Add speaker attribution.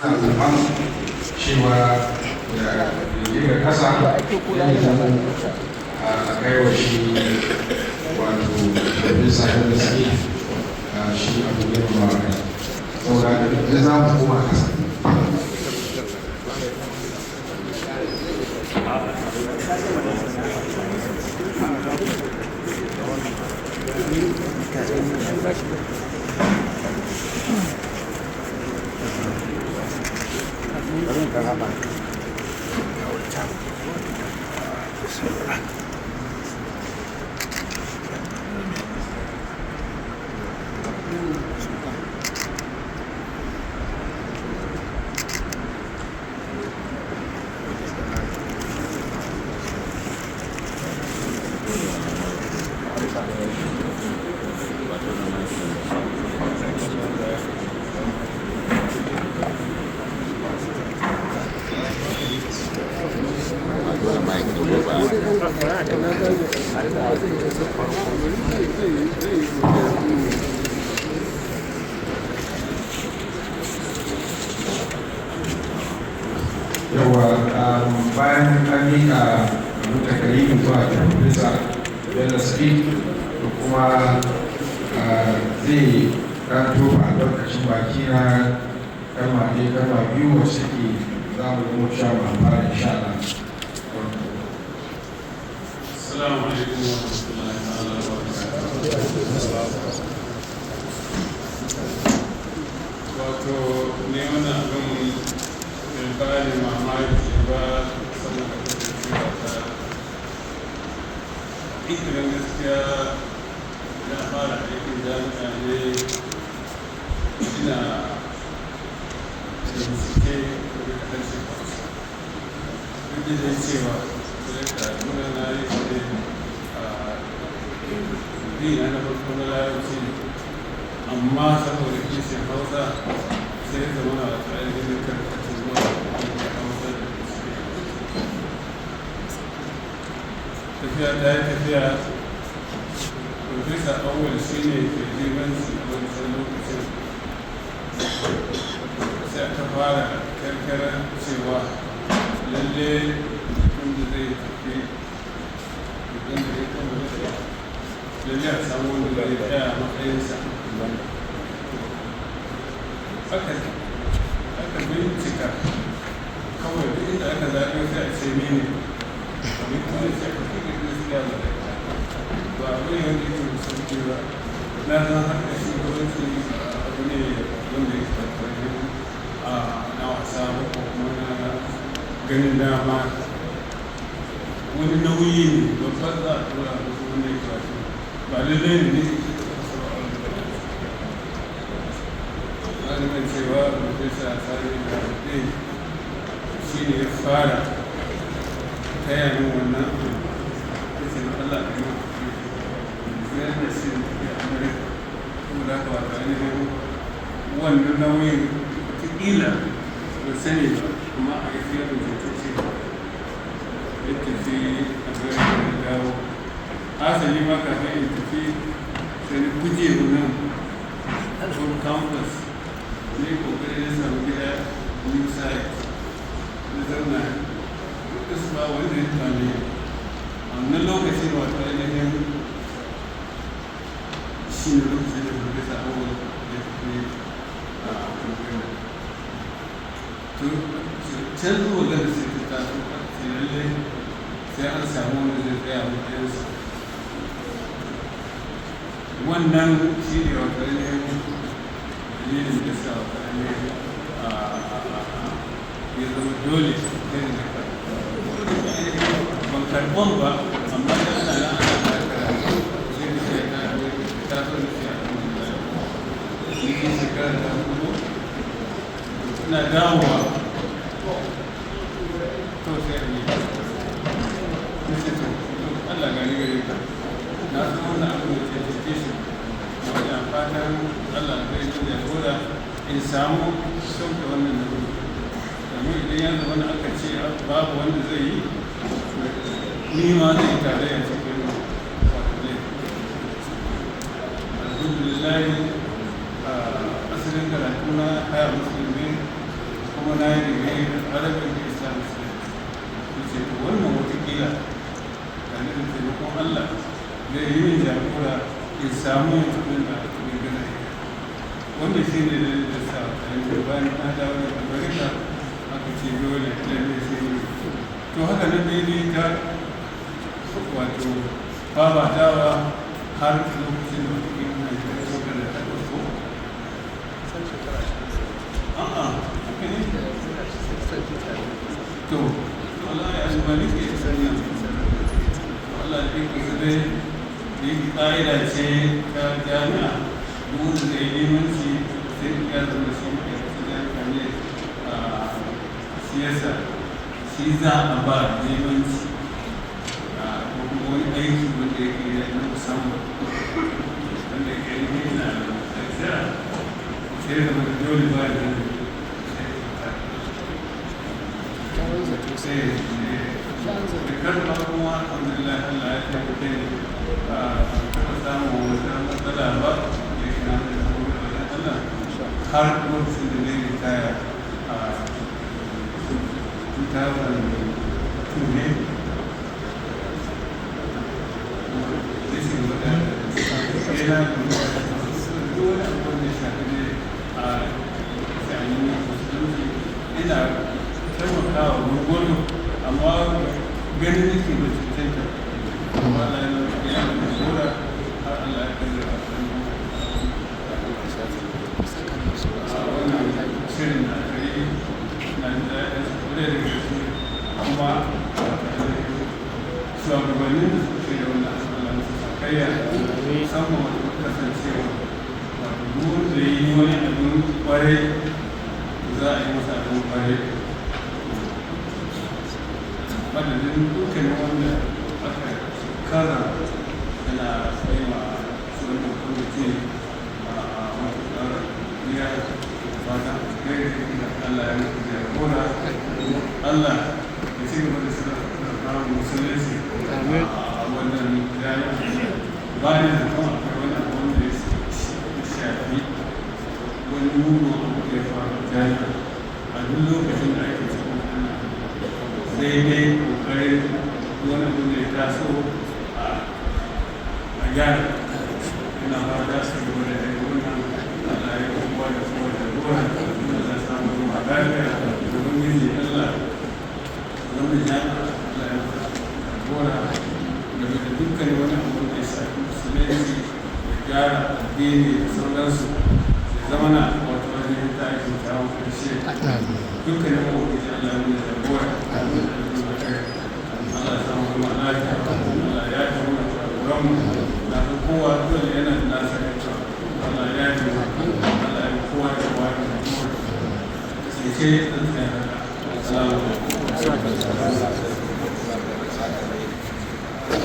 Speaker 1: Muna roƙon cewa ya je ga kasa ya zama a kai wa shi, wato Professor MSA, shi abu girmamawa kai. Saboda haka duk za mu koma kasa. Yawa, bayan an miƙa abin takarimi zuwa ga Professor Bello Sadiq da kuma zai ɗan tofa albarkacin baki na kalma ɗaya, kalma biyu, wacce ke za mu zama cewa mu amfana, insha Allah.
Speaker 2: السلام عليكم ورحمة الله تعالى وبركاته. Wato ne wannan abin bai ba ni mamaki ba, saboda kasancewa ta ikirin gaskiya na fara aikin jami'a ne ina bincike game da harshen Hausa. Duk da dai cewa sai karatu na yi shi ne a digiri na farko na Larabci ne, amma saboda kishin Hausa sai ya zama na wata ainihin karkata zuwa Hausa da bincike. Tafiya ta yi tafiya, Professor Awal shi ne ke limanci a wancan lokacin, sai aka fara karkara cewa lalle mutum da zai tafi, mutum da ya kama da lalle a samu wanda zai tsaya a matsayinsa. Aka bincika kawai, duk inda aka zaɓe sai a ce ni ne. Abin kuma sai aka fi gaskiya ba ba abu ne wanda yake da sauƙi ba. Na san haka, shugabanci abu ne wanda yake tattare a na wasa ba ko kuma na ganin dama. Wani nauyi ne babban za a tura musu wanda yake, wato ba lallai ne ne na nuna cewa Professor Sani da shi ne ya fara taya min wannan abu. Ya ce na Allah ka yi zai da shi ya Amurka. Saboda haka, wato ainihin wannan nauyin wataƙila ban sani ba, kuma a gaskiya ban ce ya tafi Amurka ya dawo. Asali ma kafin in tafi sai na guje wannan home campus ne, kokari na samu gida new site na zauna, duk su ba wanda ya tunani a wannan lokacin. Wato ainihin shi ne lokacin da Professor Awal ya tafi a Amurka. To can zuwa gada sai ta taso sai lallai sai an samu wanda zai tsaya a matsayinsa. Wannan shi ne wato ainihin dalilin da sa wato ainihin ya zama dole sai da ban karɓon ba, amma da ana nan ana takara sai da sai ta ta zo da sai, alhamdulillah, ni ke shekara ta 4 ina dawowa. To sai a yi nace to Allah gani gare ka, na san wannan abu da ke cike shi wajen fatan Allah zai yi jagora in samu sauke wannan nauyi, domin idan ya zama aka ce babu wanda zai yi, ni ma zai tare a cikin wato laifi. Alhamdulillah, asalin karatu na haya musulmi. Kuma na yi digiri Arabic da Islamic Studies. Ya ce to wannan watakila tare da taimakon Allah zai yi min jagora in samu abin da aka gina. Wanda shi ne da sa da bayan na dawo daga Amerika aka ce dole lalle sai ne. To haka nan dai ne ta wato fafatawa har lokacin da wata na shekara ta ɗauko. A'a, haka ne. To Allah ya zuba nake sanya. Allah ya iko dai da yake ƙa'ida ce ta jami'a, duk wanda zai yi limanci sai ya zama shi ma'aikacin jami'a ne. A siyasa shi za a ba limanci ko kuma wani aiki wanda yake na musamman wanda yake yi na lecturer, sai zama da dole ba da sai da karfa. Kuma alhamdulillah, Allah ya taimake ni, ba taɓa samun wata matsala ba da yake na da wajen Allah har lokacin da na yi ritaya a 2002 ne. Da shi gaba da yana duk wani abu da shafi ne a sha'anin musulunci, ina taimakawa gwargwado, amma ganin nake ba cancanta. Amma Allah ya da gora har Allah ya kaddara a wannan shirin da aka yi, na ji daɗin su kwarai da gaske. Kuma shugabannin da suka shirya wannan, Allah musu sakayya, musamman wato kasancewa wato duk wanda ya yi wani abin kwarai za a yi masa abin kwarai. Madadin dukkanin wanda aka kara yana tsaye wannan kwamiti a matuƙar biya fata alheri da Allah ya muku jagora, Allah ya ci gaba da sarrafa musulunci a wannan jami'a. Ba ni da kuma akwai wani abu wanda ya shafi wani mugun abu da ya faru a jami'a a duk lokacin da ake cikin wannan, sai dai kokarin wani abu da ya taso a gyara. Ina fata su gaba da yi wannan. Allah ya kowa da kowa da gora, Allah ya samu zama lafiya. Ubangiji Allah, wannan jami'a, Allah ya gora game da dukkan wani abu da ya shafi musulunci da gyara addini da sauransu, ya zama na wato wajen ta yi kyawun ƙarshe. Dukkanin ubangiji Allah ya nuna jagora. Allah ya samu zama lafiya, Allah ya yi mana kurakuranmu. Na san kowa dole yana da nasa yanka. Allah ya yi mana, Allah ya yi kowa da kowa da jagora. Sai ce zan tsaya haka. Assalamu alaikum.